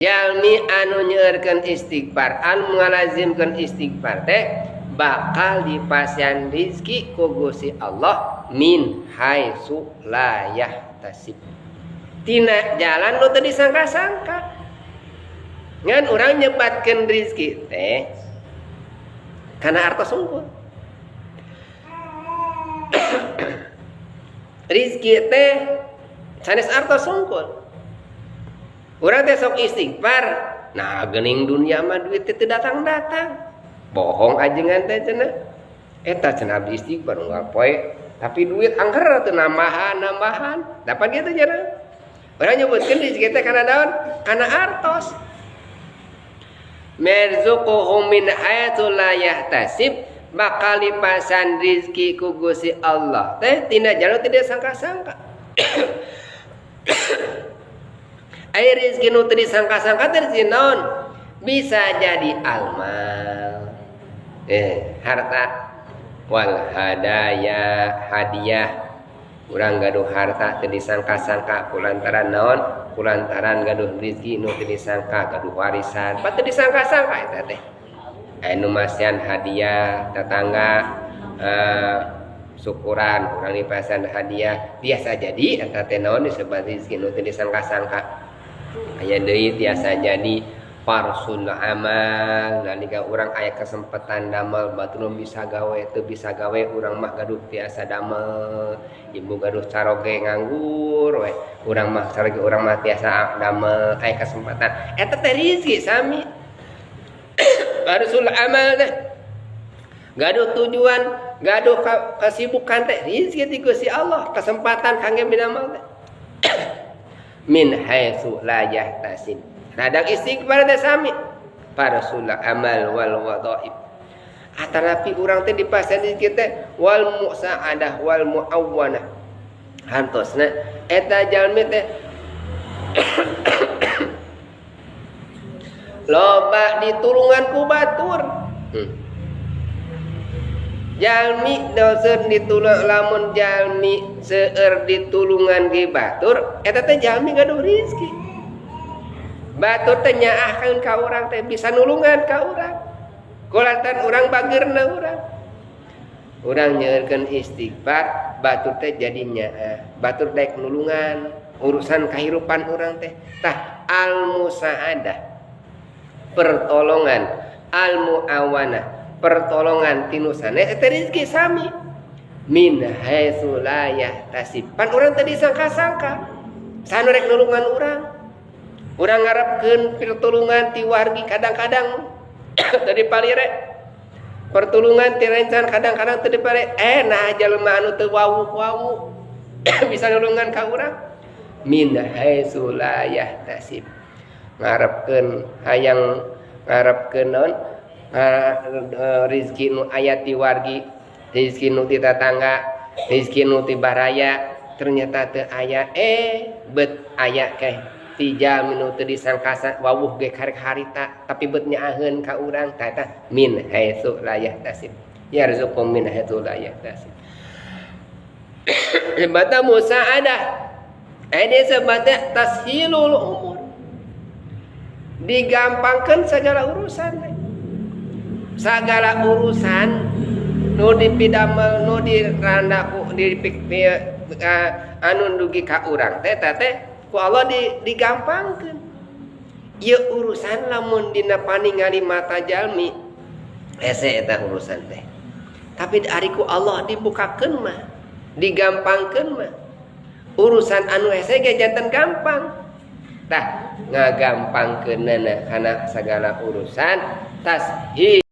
Jalmi anu nyeurkeun istighfar, anu ngalazimkeun istighfar teh bakal dipasihan rizki ku Gusti Allah min haitsu la yahtasib. Tina jalan nu teu disangka-sangka. Ngan urang nyebatkeun rizki teh kana artos unggul. Rizki teh sanes artos unggul. Urang teh sok istighfar, nah geuning dunia mah duit teh teu datang-datang. Bohong ajengan teh cenah. Eta cenah abdi istighfar unggal poe, tapi duit angker teu nambahan-nambahan. Dapat kitu cenah. Urang nyebutkeun rizki teh kana naon? Kana artos. Merzuquhum min haitsu la yahtasib, bakal dipasan rizki ku Gusti Allah teh tina jalan tidak sangka-sangka. Ai rizki nu teu disangka-sangka teh rizki naon? Bisa jadi almal, harta, wal hadaya, hadiah. Urang gaduh harta teu disangka-sangka kulantaran naon? Kulantaran gaduh rizki nu teu disangka, gaduh warisan, pa teu disangka-sangka eta teh. Anu masihan hadiah tetangga, syukuran urang dipasan hadiah, biasa jadi eta teh naon disebut rizki nu teu disangka-sangka. Aya deui tiasa jadi farsul amal, nalika urang aya kesempatan damel batur bisa gawe teu bisa gawe urang mah gaduh tiasa damel, ibu gaduh caroge nganggur we urang mah caroge urang mah tiasa damel aya kesempatan eta teh rizki sami. Farsul amal teh gaduh tujuan, gaduh kesibukan teh rizki ti Gusti Allah, kesempatan kangge bidamel teh. Min haitsu la yahtasib. Radang istighfar teh sami farsul amal wal wadaib. Atanapi urang teh dipasan di kita wal musaadah wal muawwanah. Hantosna eta jalmi teh loba ditulungan ku batur. Jalmi dosen ditulung, lamun jalmi seueur ditulungan ge batur eta teh jalmi gaduh rizki. Batur teh nyaahkeun ka urang teh bisa nulungan ka urang. Kulantaran urang bageurna urang. Urang nyeurkeun istighfar, batur teh jadi nyaah. Batur daek nulungan urusan kahirupan urang teh. Tah al musaadah, pertolongan, al muawanah, pertolongan tinu sanes eta rezeki sami min haitsu la yahtasib. Pan urang tadi sangka-sangka sanu rek nulungan urang. Urang ngarepkeun pertolongan ti wargi kadang-kadang tadi palire. Pertolongan ti rencan kadang-kadang teu dipalire. Nah jelema anu teu wawuh-wawuh bisa nulungan ka urang min haitsu la yahtasib. Ngarepkeun hayang ngarepkeun naon? Rizki nu aya ti wargi, rizki nu ti tetangga, rizki nu ti baraya, ternyata teu aya, bet aya keh ti jalmi nu teu disangka wawuh ge karek harita tapi bet nyaaheun ka urang tah eta min haitsu la yahtasib. Yarzuqu min haitsu la yahtasib. Sebata musaadah, ini sebata tashilul umur, digampangkeun segala urusan. Segala urusan nu dipidamel nu dirandaku anu dugi ka urang teh teh ku Allah digampangkeun. Ieu urusan lamun dina paningali mata jalmi hese eta urusan teh. Tapi ari ku Allah dibukakeun mah, digampangkeun mah. Urusan anu hese ge janten gampang. Tah ngagampangkeunana kana segala urusan tashil.